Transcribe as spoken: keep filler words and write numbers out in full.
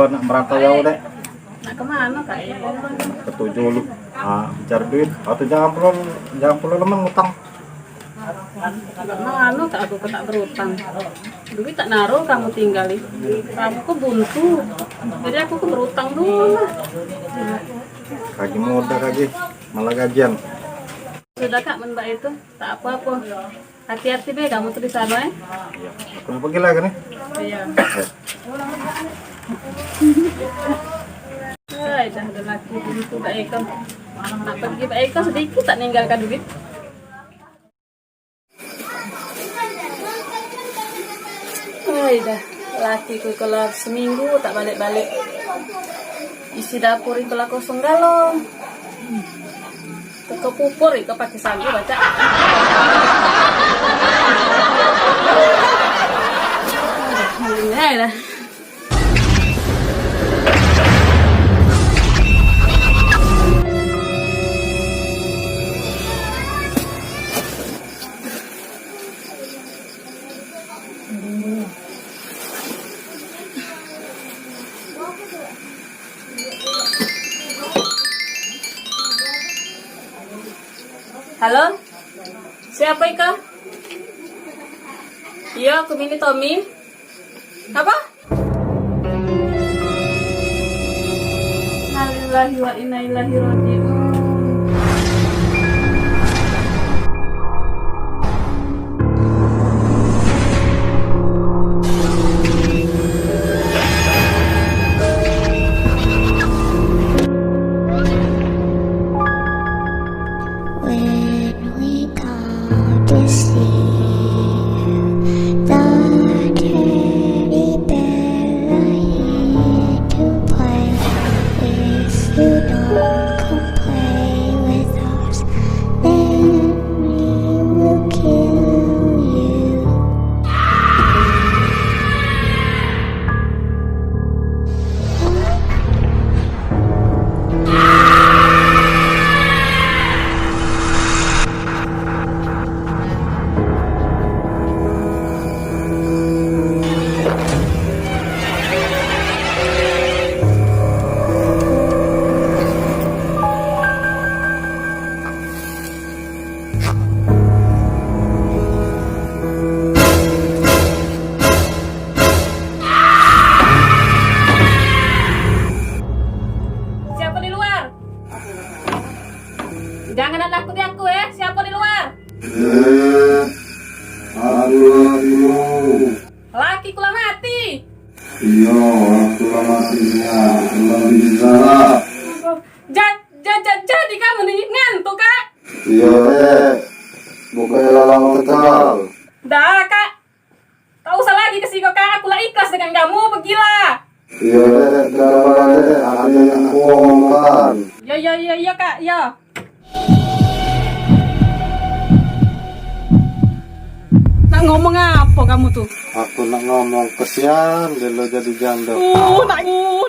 Nak merantau jauh, Dek. Nak kemano, Kak? Ketujuh lu. Ah, cari duit. Atau jangan pulo, jangan pulo lemen ngutang. Mano, Kak, aku ke tak berutang. Duit tak naro kamu tinggal, ih. Kamu ke buntu. Jadi aku ke berutang dulu lah. Lagi muda lagi, malah gajian. Sudah, Kak, men bak itu. Tak apa-apa. Hati-hati be kamu tu di sana, eh. Iya. Aku nak pergi lagi nih. Iya. Eh. Hai, dah ada laki buntu bak iko. Nak pergi bak iko sedikit tak ninggalkan duit. Hai, dah lakiku iko la seminggu tak balik-balik. Isi dapur iko la kosong galo. Teko pupur iko pake sagu pacak. Hai dah. Halo? Siapa iko? Iyo, aku Mini Tommy. Apa? Innalillahi wa inna ilaihi raji'un. When we go to sleep, the teddy bear are here to play. If you don't come play with us, then we will kill you. Siapa di luar? Jangan nakuti aku, eh. Siapa di luar? Eh, aku lagi lu. Laki kula mati. Iyo, aku lah mati ya. Aku lagi di sana. Ja-, ja-, ja-, jadi kamu ni ngantuk, Kak? Iyo, eh. Buka lalang tegal. Dah, Kak. Tak usah lagi ke siko, Kak. Aku lah ikhlas dengan kamu. Pergilah. Iyo, Dek. Jangan marah, Dek. Ada yang aku omongkan. Yo, yo, yo, yo, Kak. Yo. Nak ngomong apa kamu tu? Aku nak ngomong kesian dia lo jadi janda. Uh, nak, uh,